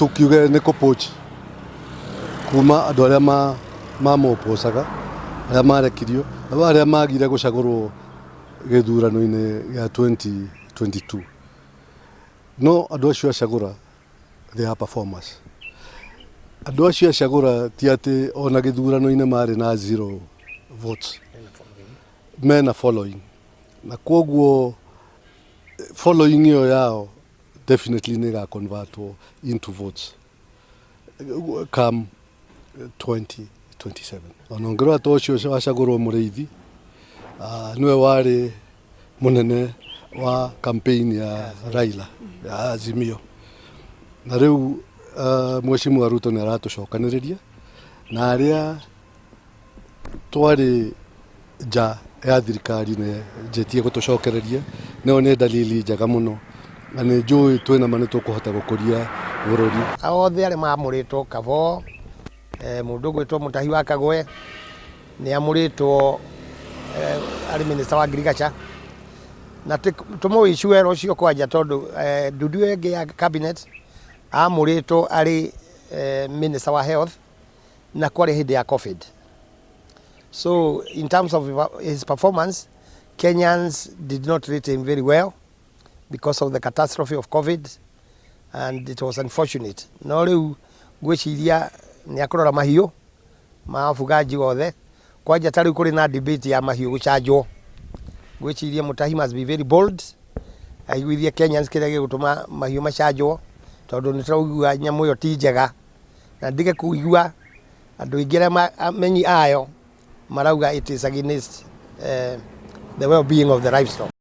Tũkiuge nĩ kũ-poach kuma andũ arĩa mamũpocaga, arĩa marekirio, arĩa magire gũcagũrwo gĩthurano-inĩ gĩa 2022. No andũ acio acagũra, they are performers. Andũ acio acagũra ti atĩ ona gĩthurano-inĩ marĩ na zero votes. Mena following. Na kwoguo following ĩyo yao definitely nĩ ĩga-convertwo into votes come 2027. Ona ũngĩrora ta ũcio wacagũrwo Mũrĩithi, nĩwe warĩ mũnene wa campaign ya Raila ya Azimio. Na rĩu Mheshimiwa Ruto nĩ aratũcokanĩrĩria na arĩa twarĩ nja ya thirikari nĩ njĩtie gũtũcokereria. Nĩyo nĩ dalili njega mũno na nĩ njũĩ twĩna ma nĩ tũkũhota gũkũria bũrũri. Othe arĩa mamũrĩtwo Kavoo, mũndũ ũgwĩtwo Mũtahi wa Kagwe nĩ amũrĩtwo arĩ minister wa agriculture, na tũmũwici wera ũcio kwanja tondũ ndundu ĩyo ĩngĩ ya cabinet amũrĩtwo arĩ minister wa health na kwarĩ hĩndĩ ya COVID. So in terms of his performance, Kenyans did not rate him very well because of the catastrophe of COVID, and it was unfortunate. No rĩu ngwĩciria nĩ akũrora mahiũ ma wafugaji othe. Kwanja ta rĩu kũrĩ na debate ya mahiũ gũcanjwo, ngwĩciria Mutahi must be very bold, aiguithie Kenyans kĩrĩa gĩgũtũma mahiũ macanjwo, tondũ nĩ tũraigua nyamũ ĩyo ti njega, na ndige kũigua andũ aingĩ arĩa amenyi ayo marauga it is against the well-being of the livestock.